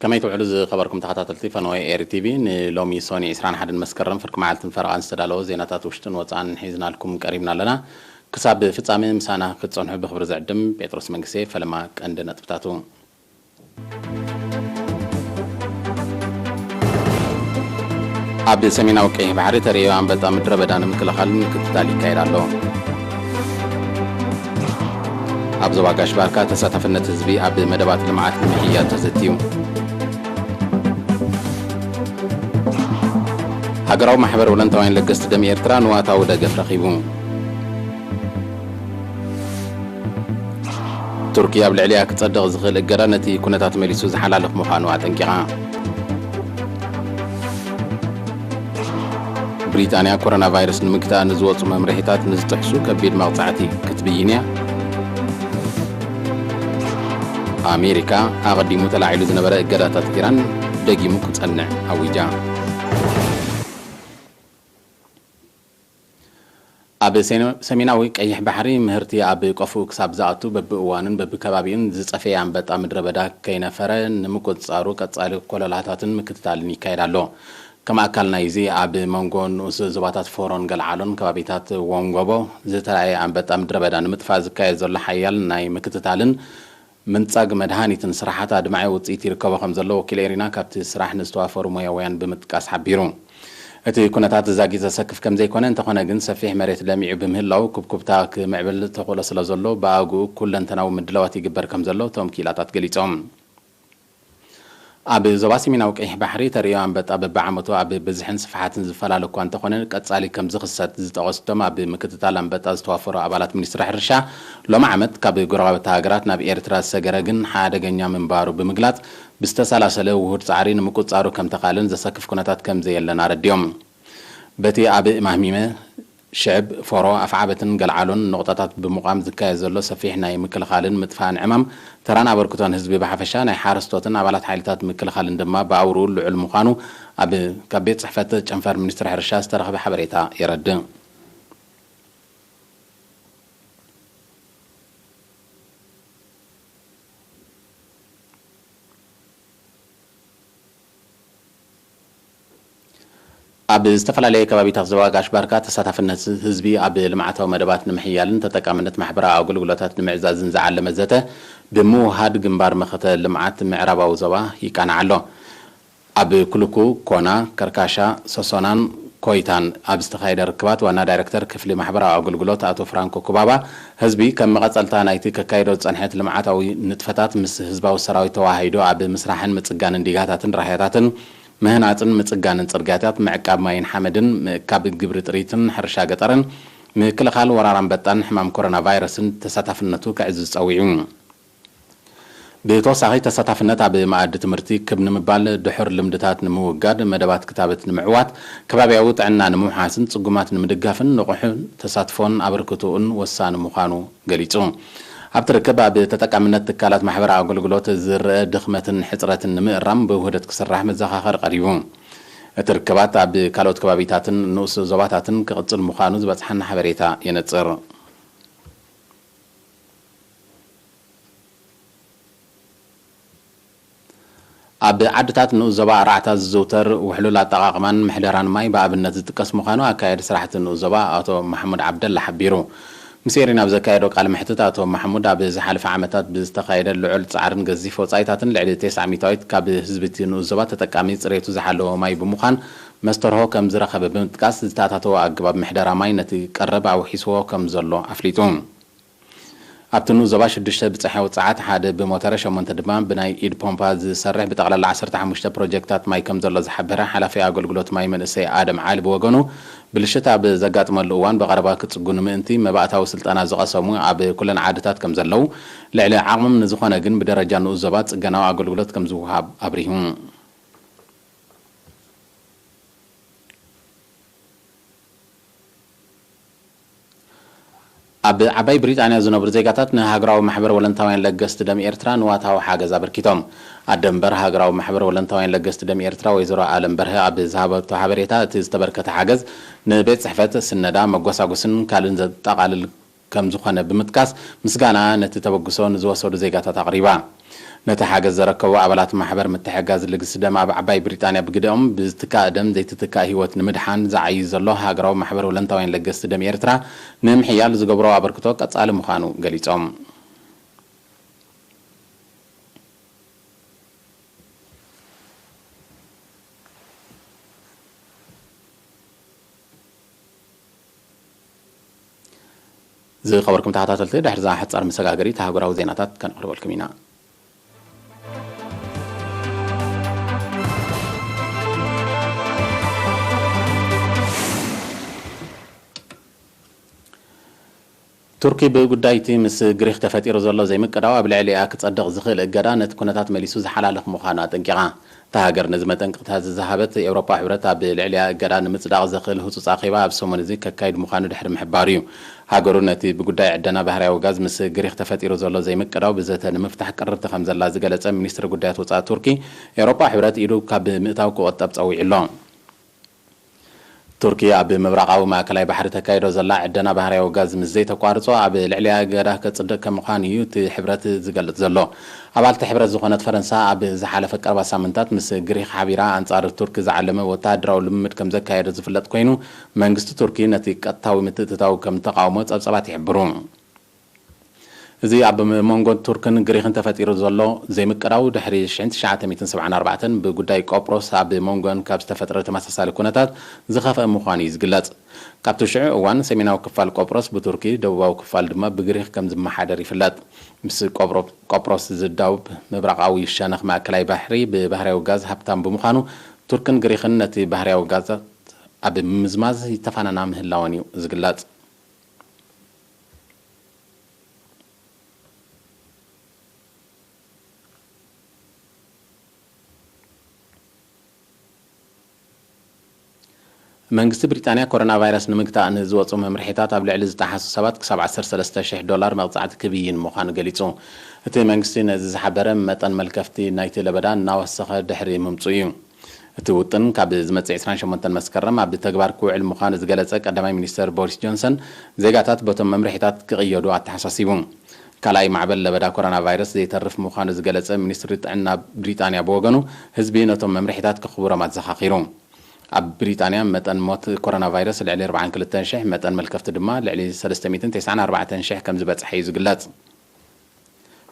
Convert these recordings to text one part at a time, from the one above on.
ከመይ ትውዕሉ ዝኸበርኩም ተኸታተልቲ ፈነወ ኤሪ ቲቪ? ንሎሚ ሶኒ ዕስራን ሓደን መስከረም ፍርቂ መዓልትን ፈረቓን ዝተዳለወ ዜናታት ውሽጥን ወጻእን ሒዝናልኩም ቀሪብና ኣለና። ክሳብ ፍጻሜ ምሳና ክትጸንሑ ብኽብሪ ዝዕድም ጴጥሮስ መንግስቴ። ፈለማ ቀንዲ ነጥብታቱ። ኣብ ሰሜናዊ ቀይሕ ባሕሪ ተርእዮ ኣንበጣ ምድረ በዳ ንምክልኻል ምክትታል ይካየድ ኣሎ። ኣብ ዞባ ጋሽ ባርካ ተሳታፍነት ህዝቢ ኣብ መደባት ልምዓት ንምሕያል ተዘትዩ። ሃገራዊ ማሕበር ወለንታውያን ለገስቲ ደም ኤርትራ ንዋታዊ ደገፍ ረኺቡ። ቱርኪ ኣብ ልዕሊኣ ክጸድቕ ዝኽእል እገዳ ነቲ ኩነታት መሊሱ ዝሓላልፍ ምዃኑ ኣጠንቂቓ። ብሪጣንያ ኮሮና ቫይረስ ንምግታእ ንዝወጹ መምርሒታት ንዝጥሕሱ ከቢድ መቕጻዕቲ ክትብይን እያ። ኣሜሪካ ኣቐዲሙ ተላዒሉ ዝነበረ እገዳታት ኢራን ደጊሙ ክጸንዕ ኣዊጃ። ኣብ ሰሜ-፣ ሰሜናዊ ቀይሕ ባሕሪ ምህርቲ ኣብ ቆፍኡ ክሳብ ዝኣቱ በብእዋኑን በብከባቢኡን ዝጸፈየ ኣንበጣ ምድረ በዳ ከይነፈረ ንምቁጽጻሩ ቀጻሊ ኮለላታትን ምክትታልን ይካየድ ኣሎ። ከም ኣካል ናይዚ ኣብ መንጎ ንኡስ ዞባታት ፎሮን ገልዓሎን ከባቢታት ወንጎቦ ዝተራእየ ኣንበጣ ምድረ በዳ ንምጥፋእ ዝካየድ ዘሎ ሓያል ናይ ምክትታልን ምንጻግ መድሃኒትን ስራሓት ኣድማዒ ውጽኢት ይርከቦ ከም ዘሎ ወኪል ኤሪና ካብቲ ስራሕ ንዝተዋፈሩ ሞያውያን ብምጥቃስ ሓቢሩ። እቲ ኩነታት ዛጊት ዘሰክፍ ከም ዘይኮነ፣ እንተኾነ ግን ሰፊሕ መሬት ለሚዑ ብምህላው ኩብኩብታ ክምዕብል ተኽእሎ ስለ ዘሎ ብኣግኡ ኩለንተናዊ ምድላዋት ይግበር ከም ዘሎ እቶም ክኢላታት ገሊጾም። ኣብ ዞባ ሰሜናዊ ቀይሕ ባሕሪ ተርእዮ ኣንበጣ በብዓመቱ ኣብ ብዝሕን ስፍሓትን ዝፈላለ እኳ እንተኾነ፣ ቀጻሊ ከም ዝኽሰት ዝጠቐሱ እቶም ኣብ ምክትታል ኣንበጣ ዝተዋፈሩ ኣባላት ሚኒስትሪ ሕርሻ፣ ሎሚ ዓመት ካብ ጎረባብቲ ሃገራት ናብ ኤርትራ ዝሰገረ ግን ሓደገኛ ምንባሩ ብምግላጽ፣ ብዝተሰላሰለ ውሁድ ጻዕሪ ንምቁጽጻሩ ከም ተኻእለን ዘሰክፍ ኩነታት ከም ዘየለን ኣረዲኦም። በቲ ኣብ ማህሚመ፣ ሽዕብ፣ ፎሮ፣ ኣፍዓበትን ገልዓሎን ንቑጣታት ብምቋም ዝካየድ ዘሎ ሰፊሕ ናይ ምክልኻልን ምጥፋእን ዕማም፣ ተራን ኣበርክቶን ህዝቢ ብሓፈሻ፣ ናይ ሓረስቶትን ኣባላት ሓይልታት ምክልኻልን ድማ ብኣውርኡ ልዑል ምዃኑ ኣብ ካብ ቤት ጽሕፈት ጨንፈር ሚኒስትሪ ሕርሻ ዝተረኽበ ሓበሬታ የረድእ። ኣብ ዝተፈላለየ ከባቢታት ዞባ ጋሽ ባርካ ተሳታፍነት ህዝቢ ኣብ ልምዓታዊ መደባት ንምሕያልን ተጠቃምነት ማሕበራዊ ኣገልግሎታት ንምዕዛዝን ዝዓለመ ዘተ ብምውሃድ ግንባር መኸተ ልምዓት ምዕራባዊ ዞባ ይቃናዕ ኣሎ። ኣብ ኩልኩ፣ ኮና፣ ከርካሻ፣ ሶሶናን ኮይታን ኣብ ዝተኻየደ ርክባት ዋና ዳይሬክተር ክፍሊ ማሕበራዊ ኣገልግሎት ኣቶ ፍራንኮ ኩባባ፣ ህዝቢ ከም መቐጸልታ ናይቲ ከካይዶ ዝጸንሐት ልምዓታዊ ንጥፈታት ምስ ህዝባዊ ሰራዊት ተዋሃሂዱ ኣብ ምስራሕን ምጽጋንን ዲጋታትን ራህያታትን ምህናጽን ምጽጋንን ጽርግያታት፣ ምዕቃብ ማይን ሓመድን፣ ምእካብ ግብሪ ጥሪትን ሕርሻ ገጠርን፣ ምክልኻል ወራር ኣንበጣን ሕማም ኮሮና ቫይረስን ተሳታፍነቱ ከዕዝዝ ጸዊዑ። ብተወሳኺ፣ ተሳታፍነት ኣብ መኣዲ ትምህርቲ ክብ ንምባል፣ ድሑር ልምድታት ንምውጋድ፣ መደባት ክታበት ንምዕዋት፣ ከባብያዊ ጥዕና ንምውሓስን ጽጉማት ንምድጋፍን ንቑሕ ተሳትፎን ኣበርክቶኡን ወሳኒ ምዃኑ ገሊጹ። ኣብቲ ርክብ፣ ኣብ ተጠቃምነት ትካላት ማሕበራዊ ኣገልግሎት ዝረአ ድኽመትን ሕጽረትን ንምእራም ብውህደት ክስራሕ መዘኻኸሪ ቀሪቡ። እቲ ርክባት ኣብ ካልኦት ከባቢታትን ንኡስ ዞባታትን ክቕጽል ምዃኑ ዝበጽሓና ሓበሬታ የነጽር። ኣብ ዓድታት ንኡስ ዞባ ኣርዓታ ዝዝውተር ውሕሉል ኣጠቓቕማን ምሕደራን ማይ ብኣብነት ዝጥቀስ ምዃኑ ኣካያዲ ስራሕቲ ንኡስ ዞባ ኣቶ ማሕሙድ ዓብደላ ሓቢሩ። ምስ ኤሪና ኣብ ዘካየዶ ቃለ መሕትት ኣቶ ማሕሙድ፣ ኣብ ዝሓለፈ ዓመታት ብዝተኻየደ ልዑል ጻዕርን ገዚፍ ወጻኢታትን ልዕሊ ተስዓ ሚእታዊት ካብ ህዝቢ እቲ ንኡስ ዞባ ተጠቃሚ ጽሬቱ ዝሓለወ ማይ ብምዃን መስተርሆ ከም ዝረኸበ ብምጥቃስ፣ ዝተኣታተወ ኣገባብ ምሕደራ ማይ ነቲ ቀረብ ኣውሒስዎ ከም ዘሎ ኣፍሊጡ። ኣብቲ ንኡስ ዞባ ሽዱሽተ ብጻሓዊ ጸዓት፣ ሓደ ብሞተረ፣ ሸሞንተ ድማ ብናይ ኢድ ፖምፓ ዝሰርሕ ብጠቕላላ ዓሰርተ ሓሙሽተ ፕሮጀክታት ማይ ከም ዘሎ ዝሓበረ ሓላፊ ኣገልግሎት ማይ መንእሰይ ኣደም ዓሊ ብወገኑ፣ ብልሽት ኣብ ዘጋጥመሉ እዋን ብቐረባ ክጽጉኑ ምእንቲ መባእታዊ ስልጠና ዝቐሰሙ ኣብ ኩለን ዓድታት ከም ዘለዉ፣ ልዕሊ ዓቕሞም ንዝኾነ ግን ብደረጃ ንኡስ ዞባ ጽገናዊ ኣገልግሎት ከም ዝወሃብ ኣብሪሁ። ኣብ ዓባይ ብሪጣንያ ዝነብሩ ዜጋታት ንሃገራዊ ማሕበር ወለንታውያን ለገስቲ ደም ኤርትራ ንዋታዊ ሓገዝ ኣበርኪቶም። ኣደ እምበር ሃገራዊ ማሕበር ወለንታውያን ለገስቲ ደም ኤርትራ ወይዘሮ ኣለም በርሀ ኣብ ዝሃበቶ ሓበሬታ፣ እቲ ዝተበርከተ ሓገዝ ንቤት ጽሕፈት፣ ስነዳ፣ መጓሳጉስን ካልእን ዘጠቓልል ከም ዝኾነ ብምጥቃስ፣ ምስጋና ነቲ ተበግሶ ንዝወሰዱ ዜጋታት ኣቕሪባ። ነቲ ሓገዝ ዘረከቡ ኣባላት ማሕበር ምትሕጋዝ ልግሲ ደም ኣብ ዓባይ ብሪጣንያ ብግደኦም፣ ብዝትካእ ደም ዘይትትካእ ህይወት ንምድሓን ዝዓዪ ዘሎ ሃገራዊ ማሕበር ወለንታውያን ለገስቲ ደም ኤርትራ ንምሕያል ዝገብሮ ኣበርክቶ ቀጻሊ ምዃኑ ገሊጾም። ዝኸበርኩም ተኸታተልቲ፣ ድሕሪ እዛ ሓጻር መሰጋገሪት፣ ኣህጉራዊ ዜናታት ከነቕርበልኩም ኢና። ቱርኪ ብጉዳይ እቲ ምስ ግሪኽ ተፈጢሩ ዘሎ ዘይምቅዳው ኣብ ልዕሊኣ ክጸድቕ ዝኽእል እገዳ ነቲ ኩነታት መሊሱ ዝሓላልኽ ምዃኑ ኣጠንቂቓ። እታ ሃገር ነዚ መጠንቀቕታ ዝሃበት፣ ኤውሮጳ ሕብረት ኣብ ልዕሊኣ እገዳ ንምጽዳቕ ዘኽእል ህጹጽ ኣኼባ ኣብ ሰሙን እዚ ከካይድ ምዃኑ ድሕሪ ምሕባሩ እዩ። ሃገሩ ነቲ ብጉዳይ ዕደና ባህርያዊ ጋዝ ምስ ግሪኽ ተፈጢሩ ዘሎ ዘይምቅዳው ብዘተ ንምፍታሕ ቅርብቲ ከም ዘላ ዝገለጸ ሚኒስትሪ ጉዳያት ወጻኢ ቱርኪ፣ ኤውሮጳ ሕብረት ኢዱ ካብ ምእታው ክቆጠብ ጸዊዑ ኣሎ። ቱርኪ ኣብ ምብራቓዊ ማእከላይ ባሕሪ ተካይዶ ዘላ ዕደና ባህርያዊ ጋዝ ምስ ዘይተቋርጾ፣ ኣብ ልዕሊኣ እገዳ ከጽድቕ ከም ምዃኑ እዩ እቲ ሕብረት ዝገልጽ ዘሎ። ኣባልቲ ሕብረት ዝኾነት ፈረንሳ፣ ኣብ ዝሓለፈ ቀረባ ሳምንታት ምስ ግሪኽ ሓቢራ ኣንጻር ቱርኪ ዝዓለመ ወተሃደራዊ ልምምድ ከም ዘካየደ ዝፍለጥ ኮይኑ፣ መንግስቲ ቱርኪ ነቲ ቀጥታዊ ምትእትታው ከም ተቓውሞ ጸብጸባት ይሕብሩ። እዚ ኣብ መንጎ ቱርክን ግሪኽን ተፈጢሩ ዘሎ ዘይምቅዳው፣ ድሕሪ ሽሕን ትሽዓተ ሚእትን ሰብዓን ኣርባዕተን ብጉዳይ ቆጵሮስ ኣብ መንጎን ካብ ዝተፈጥረ ተመሳሳሊ ኩነታት ዝኸፍአ ምዃኑ እዩ ዝግለጽ። ካብቲ ሽዑ እዋን፣ ሰሜናዊ ክፋል ቆጵሮስ ብቱርኪ፣ ደቡባዊ ክፋል ድማ ብግሪኽ ከም ዝመሓደር ይፍለጥ። ምስ ቆብሮ-፣ ቆጵሮስ ዝዳውብ ምብራቓዊ ሸነኽ ማእከላይ ባሕሪ ብባህርያዊ ጋዝ ሃብታም ብምዃኑ፣ ቱርክን ግሪኽን ነቲ ባህርያዊ ጋዛት ኣብ ምምዝማዝ ይተፋነና ምህላወን እዩ ዝግለጽ። መንግስቲ ብሪጣንያ ኮሮና ቫይረስ ንምግታእ ንዝወፁ መምርሒታት ኣብ ልዕሊ ዝጠሓሱ ሰባት ክሳብ ዓሰርተ ሰለስተ ሽሕ ዶላር መቕፃዕቲ ክብይን ምዃኑ ገሊፁ። እቲ መንግስቲ ነዚ ዝሓበረ፣ መጠን መልከፍቲ ናይቲ ለበዳ እናወሰኸ ድሕሪ ምምፁ እዩ። እቲ ውጥን ካብ ዝመጽእ ዕስራን ሸሞንተን መስከረም ኣብ ተግባር ክውዕል ምዃኑ ዝገለጸ ቀዳማይ ሚኒስተር ቦሪስ ጆንሰን፣ ዜጋታት በቶም መምርሒታት ክቕየዱ ኣተሓሳሲቡ። ካልኣይ ማዕበል ለበዳ ኮሮና ቫይረስ ዘይተርፍ ምዃኑ ዝገለጸ ሚኒስትሪ ጥዕና ብሪጣንያ ብወገኑ፣ ህዝቢ ነቶም መምርሒታት ከኽብሮም ኣዘኻኺሩ። ኣብ ብሪጣንያ መጠን ሞት ኮሮና ቫይረስ ልዕሊ ኣርባዓን ክልተን ሽሕ፣ መጠን መልከፍቲ ድማ ልዕሊ ሰለስተ ሚእትን ተስዓን ኣርባዕተን ሽሕ ከም ዝበጽሐ እዩ ዝግለጽ።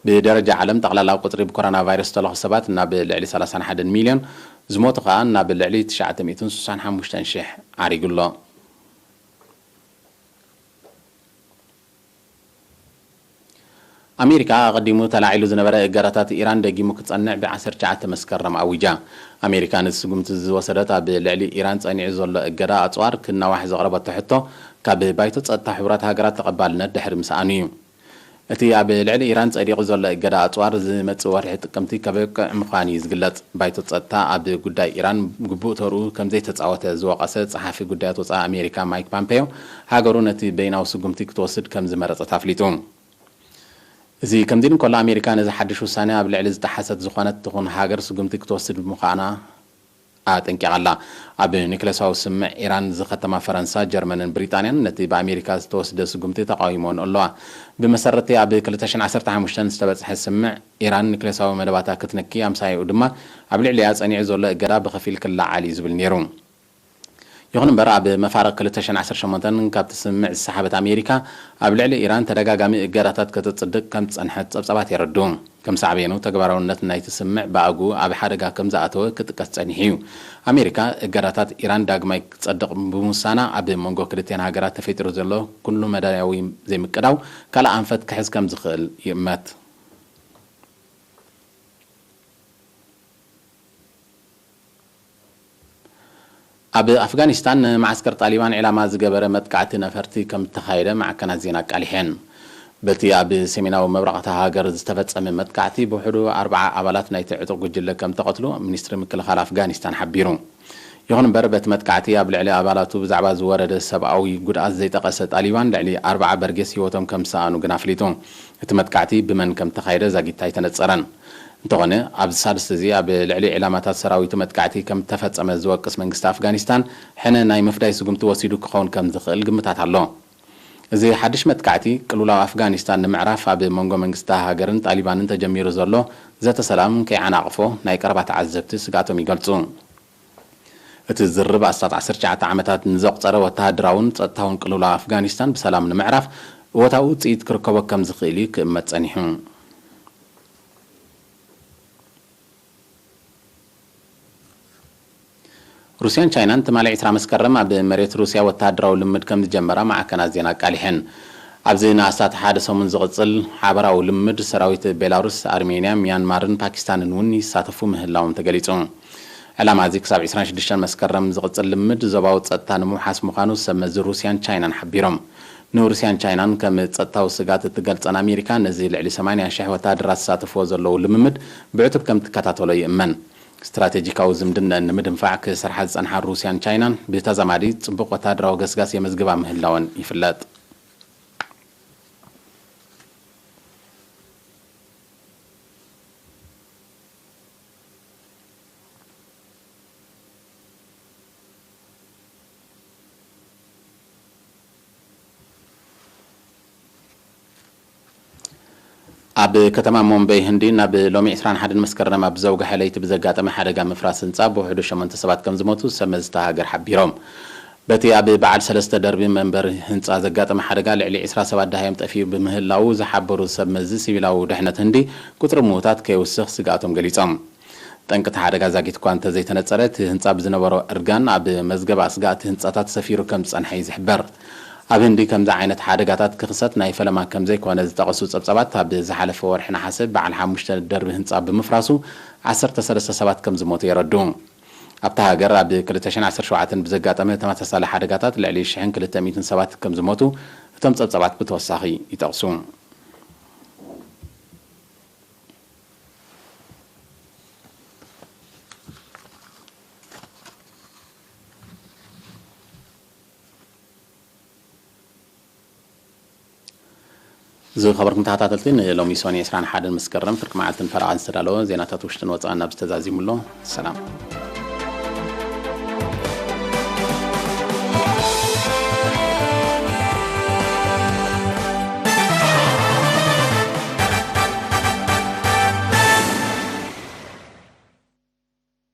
ብደረጃ ዓለም፣ ጠቕላላ ቁጽሪ ብኮሮና ቫይረስ ዝተለኽፉ ሰባት ናብ ልዕሊ ሰላሳን ሓደን ሚልዮን፣ ዝሞቱ ከኣ ናብ ልዕሊ ትሽዓተ ሚእትን ስሳን ሓሙሽተን ሽሕ ዓሪጉ ኣሎ። ኣሜሪካ፣ ኣቐዲሙ ተላዒሉ ዝነበረ እገዳታት ኢራን ደጊሙ ክጸንዕ ብ ዓሰርተ ትሽዓተ መስከረም ኣዊጃ። ኣሜሪካ፣ ነዚ ስጉምቲ ዝወሰደት፣ ኣብ ልዕሊ ኢራን ጸኒዑ ዘሎ እገዳ ኣጽዋር ክናዋሕ ዘቕረበቶ ሕቶ፣ ካብ ባይቶ ጸጥታ ሕቡራት ሃገራት ተቐባልነት ድሕሪ ምስኣኑ እዩ። እቲ ኣብ ልዕሊ ኢራን ጸዲቑ ዘሎ እገዳ ኣጽዋር፣ ዝመጽእ ወርሒ ጥቅምቲ ከበቅዕ ምዃኑ እዩ ዝግለጽ። ባይቶ ጸጥታ፣ ኣብ ጉዳይ ኢራን ግቡእ ተርኡ ከም ዘይተጻወተ ዝወቐሰ ጸሓፊ ጉዳያት ወጻኢ ኣሜሪካ ማይክ ፓምፔዮ፣ ሃገሩ ነቲ በይናዊ ስጉምቲ ክትወስድ ከም ዝመረጸት ኣፍሊጡ። እዚ ከምዚ ኢሉ እንከሎ፣ ኣሜሪካ ነዚ ሓድሽ ውሳነ ኣብ ልዕሊ ዝጠሓሰት ዝኾነት ትኹን ሃገር ስጉምቲ ክትወስድ ብምዃና ኣጠንቂቓ ኣላ። ኣብ ኒክለሳዊ ስምምዕ ኢራን ዝኸተማ ፈረንሳ፣ ጀርመንን ብሪጣንያን፣ ነቲ ብኣሜሪካ ዝተወስደ ስጉምቲ ተቓዊሞን ኣለዋ። ብመሰረት'ቲ ኣብ ክልተ ሽሕን ዓሰርተ ሓሙሽተን ዝተበጽሐ ስምምዕ፣ ኢራን ኒክለሳዊ መደባታ ክትንኪ፣ ኣምሳያኡ ድማ ኣብ ልዕሊኣ ጸኒዑ ዘሎ እገዳ ብኸፊል ክለዓል እዩ ዝብል ነይሩ። ይኹን እምበር፣ ኣብ መፋርቕ ክልተ ሽሕን ዓሰርተ ሸሞንተን ካብቲ ስምምዕ ዝሰሓበት ኣሜሪካ፣ ኣብ ልዕሊ ኢራን ተደጋጋሚ እገዳታት ከተጽድቕ ከም ዝጸንሐት ጸብጻባት የረድኡ። ከም ሳዕቤኑ፣ ተግባራውነት ናይቲ ስምምዕ ብኣግኡ ኣብ ሓደጋ ከም ዝኣተወ ክጥቀስ ጸኒሑ እዩ። ኣሜሪካ፣ እገዳታት ኢራን ዳግማይ ክጸድቕ ብምውሳና፣ ኣብ መንጎ ክልቲኣን ሃገራት ተፈጢሩ ዘሎ ኩሉ መዳያዊ ዘይምቅዳው ካልእ ኣንፈት ክሕዝ ከም ዝኽእል ይእመት። ኣብ ኣፍጋኒስታን፣ ንመዓስከር ጣሊባን ዒላማ ዝገበረ መጥቃዕቲ ነፈርቲ ከም እተኻየደ ማዕከናት ዜና ኣቃሊሐን። በቲ ኣብ ሰሜናዊ ምብራቕ እታ ሃገር ዝተፈጸመ መጥቃዕቲ፣ ብውሕዱ ኣርብዓ ኣባላት ናይቲ ዕጡቕ ጉጅለ ከም እተቐትሉ ሚኒስትሪ ምክልኻል ኣፍጋኒስታን ሓቢሩ። ይኹን እምበር፣ በቲ መጥቃዕቲ ኣብ ልዕሊ ኣባላቱ ብዛዕባ ዝወረደ ሰብኣዊ ጉድኣት ዘይጠቐሰ ጣሊባን፣ ልዕሊ ኣርብዓ በርጌስ ህይወቶም ከም ዝሰኣኑ ግን ኣፍሊጡ። እቲ መጥቃዕቲ ብመን ከም እተኻየደ ዛጊት ኣይተነጸረን። እንተኾነ፣ ኣብዚ ሳልስቲ እዚ ኣብ ልዕሊ ዒላማታት ሰራዊቱ መጥቃዕቲ ከም እተፈጸመ ዝወቅስ መንግስቲ ኣፍጋኒስታን፣ ሕነ ናይ ምፍዳይ ስጉምቲ ወሲዱ ክኸውን ከም ዝኽእል ግምታት ኣሎ። እዚ ሓድሽ መጥቃዕቲ ቅልውላው ኣፍጋኒስታን ንምዕራፍ ኣብ መንጎ መንግስቲ ሃገርን ጣሊባንን ተጀሚሩ ዘሎ ዘተ ሰላም ከይዓናቕፎ ናይ ቀረባ ተዓዘብቲ ስግኣቶም ይገልጹ። እቲ ዝርብ ኣስታት ዓሰርተ ትሽዓተ ዓመታት ንዘቑጸረ ወተሃደራውን ጸጥታውን ቅልውላው ኣፍጋኒስታን ብሰላም ንምዕራፍ እወታዊ ውጽኢት ክርከቦ ከም ዝኽእል እዩ ክእመት ጸኒሑ። ሩስያን ቻይናን ትማሊ ዕስራ መስከረም ኣብ መሬት ሩስያ ወተሃደራዊ ልምድ ከም ዝጀመራ ማዕከናት ዜና ኣቃሊሐን። ኣብዚ ንኣስታት ሓደ ሰሙን ዝቕጽል ሓበራዊ ልምድ ሰራዊት ቤላሩስ፣ ኣርሜንያ፣ ሚያንማርን ፓኪስታንን እውን ይሳተፉ ምህላዎም ተገሊጹ። ዕላማ እዚ ክሳብ ዕስራን ሽዱሽተን መስከረም ዝቕጽል ልምድ ዞባዊ ጸጥታ ንምውሓስ ምዃኑ ሰብ መዚ ሩስያን ቻይናን ሓቢሮም። ንሩስያን ቻይናን ከም ጸጥታዊ ስጋት እትገልጸን ኣሜሪካ፣ ነዚ ልዕሊ ሰማንያ ሽሕ ወተሃደራት ዝሳተፍዎ ዘለዉ ልምምድ ብዕቱብ ከም ትከታተሎ ይእመን። ስትራቴጂካዊ ዝምድነአን ንምድንፋዕ ክሰርሓ ዝጸንሓ ሩስያን ቻይናን ብተዛማዲ ጽቡቕ ወተሃደራዊ ገስጋስ የመዝግባ ምህላወን ይፍለጥ። ኣብ ከተማ ሞምበይ ህንዲ ናብ ሎሚ ዕስራን ሓደን መስከረም ኣብ ዘውግሐ ለይቲ ብዘጋጠመ ሓደጋ ምፍራስ ህንጻ ብውሕዱ ሸሞንተ ሰባት ከም ዝሞቱ ሰብ መዚ እታ ሃገር ሓቢሮም። በቲ ኣብ በዓል ሰለስተ ደርቢ መንበሪ ህንጻ ዘጋጠመ ሓደጋ ልዕሊ ዕስራ ሰባት ደሃዮም ጠፊኡ ብምህላዉ ዝሓበሩ ሰብ መዚ ሲቪላዊ ድሕነት ህንዲ ቁጽሪ ምዉታት ከይውስኽ ስግኣቶም ገሊጾም። ጠንቂ እቲ ሓደጋ ዛጊት እኳ እንተዘይተነጸረ፣ እቲ ህንጻ ብዝነበሮ እርጋን ኣብ መዝገብ ኣስጋእቲ ህንጻታት ሰፊሩ ከም ዝጸንሐ እዩ ዝሕበር። ኣብ ህንዲ ከምዚ ዓይነት ሓደጋታት ክኽሰት ናይ ፈለማ ከም ዘይኮነ ዝጠቐሱ ጸብጻባት፣ ኣብ ዝሓለፈ ወርሒ ነሓሰ በዓል ሓሙሽተ ደርቢ ህንጻ ብምፍራሱ ዓሰርተ ሰለስተ ሰባት ከም ዝሞቱ የረድኡ። ኣብታ ሃገር ኣብ ክልተ ሽሕን ዓሰርተ ሸውዓተን ብዘጋጠመ ተመሳሳሊ ሓደጋታት ልዕሊ ሽሕን ክልተ ሚእትን ሰባት ከም ዝሞቱ እቶም ጸብጻባት ብተወሳኺ ይጠቕሱ። ዝኸበርኩም ተኸታተልቲ፣ ንሎሚ ሶኒ ዕስራን ሓደን መስከረም ፍርቂ መዓልትን ፈረቓን ዝተዳለወ ዜናታት ውሽጥን ወጻእን ኣብዚ ተዛዚሙ ኣሎ። ሰላም።